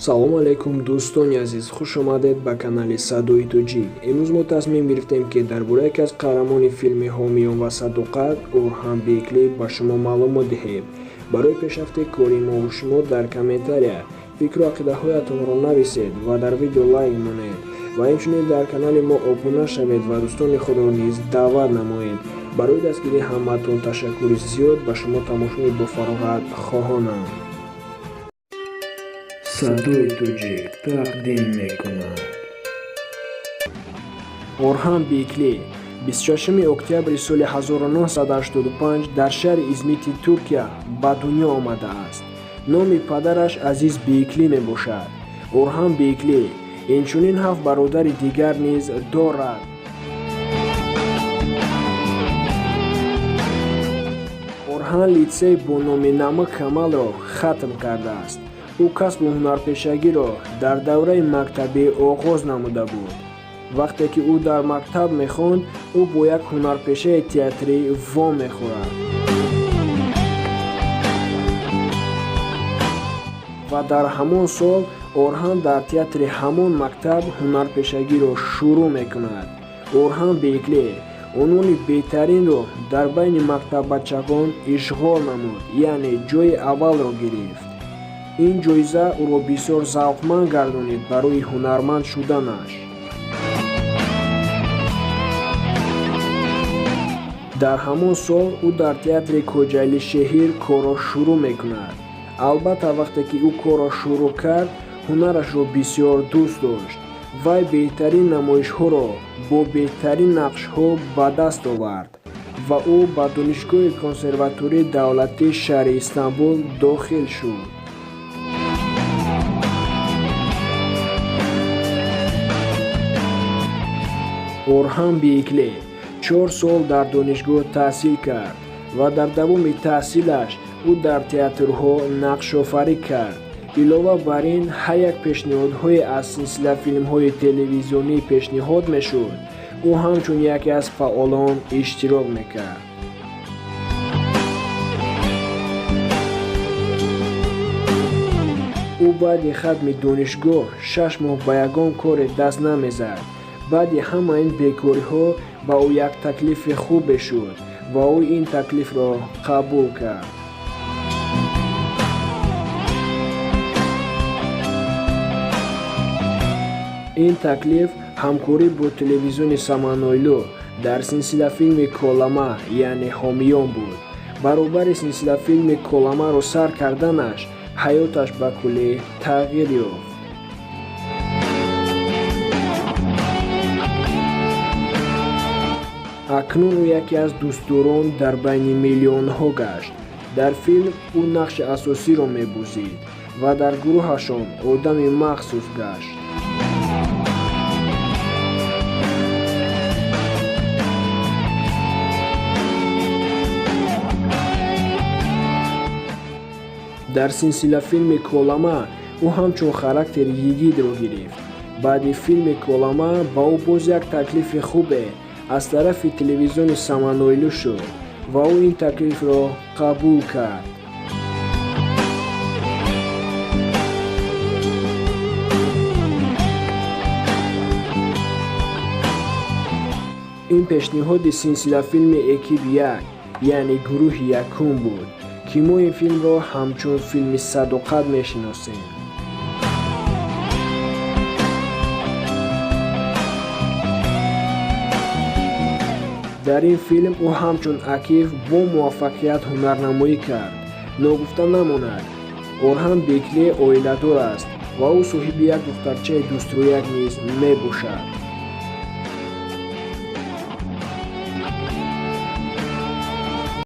Салому алейкум, дӯстони азиз, хуш омадед ба канали Садои Тоҷик. Имрӯз мо тасмим гирифтем, ки дар бораи яке аз қаҳрамони филми Ҳомиён ва Садоқат Орҳан Бейикли ба шумо маълумот диҳем. Барои пешрафти кори мову шумо дар комментария фикру ақидаҳоятонро нависед ва дар видео лайк монед ва инчунин дар канали мо обуна шавед ва дӯстони худро низ даъват намоед. Барои дастгирии ҳамаатон ташаккури зиёд, ба шумо тамошои бофароғат хоҳонам. Садои Тоҷик тақдим мекунад. Орҳан Бейикли 26 октябри соли 1985 дар шаҳри Измити Туркия ба дунё омадааст. Номи падараш Азиз Бейикли мебошад. Орҳан Бейикли инчунин ҳафт бародари дигар низ дорад. Орҳан литсей бо номи Намук Камалро хатм кардааст. Ӯ касбу ҳунарпешагиро дар давраи мактабӣ оғоз намуда буд. Вақте ки ӯ дар мактаб мехонд, ӯ бо як ҳунарпешаи театрӣ вомехӯрад ва дар ҳамон сол Орҳан дар театри ҳамон мактаб ҳунарпешагиро шурӯъ мекунад. Орҳан Бейикли унвони беҳтаринро дар байни мактаббачагон ишғол намуд, яъне ҷойи аввалро гирифт. Ин ҷоиза ӯро бисёр завқманд гардонид барои ҳунарманд шуданаш. Дар ҳамон сол ӯ дар театри Коҷайли Шеҳир корро шурӯъ мекунад. Албатта, вақте ки ӯ корро шурӯъ кард, ҳунарашро бисёр дӯст дошт. Вай беҳтарин намоишҳоро бо беҳтарин нақшҳо ба даст овард ва ӯ ба Донишгоҳи консерватории давлатии шаҳри Истанбул дохил шуд. Орҳан Бейикли 4 сол дар донишгоҳ таҳсил кард ва дар давоми таҳсилаш ӯ дар театрҳо нақшофарӣ кард. Илова бар ин, ҳар як пешниҳодҳое аз силсила филмҳои телевизионӣ пешниҳод мешуд, ӯ ҳамчун яке аз фаъолон иштирок мекард. Ӯ баъди хатми донишгоҳ 6 моҳ ба ягон коре даст намезад. Баъди ҳама ин бекориҳо ба ӯ як таклифи хубе шуд ва ӯ ин таклифро қабул кард. Ин таклиф ҳамкорӣ бо телевизиони Саманойлу дар силсилафилми Колама, яъне Ҳомиён буд. Баробари силсилафилми Коламаро сар карданаш ҳаёташ ба куллӣ тағйир ёфт. Акнун ӯ яке аз дӯстдорон дар байни миллионҳо гашт. Дар филм ӯ нақши асосиро мебозид ва дар гурӯҳашон одами махсус гашт. Дар силсилафилми Колама ӯ ҳамчун характери йигитро гирифт. Баъди филми Колама ба ӯ боз як таклифи хубе аз тарафи телевизиони Саманойлу шуд ва ӯ ин таклифро қабул кард. Ин пешниҳоди силсилафилми Экип як, яъне гурӯҳи якум буд, ки мо ин филмро ҳамчун филми Садоқат мешиносем. Дар ин филм ӯ ҳамчун Акиф бо муваффақият ҳунарнамоӣ кард. Ногуфта намонад, Орҳан Бейикли оиладор аст ва ӯ соҳиби як духтарчаи дӯстрӯяк низ мебошад.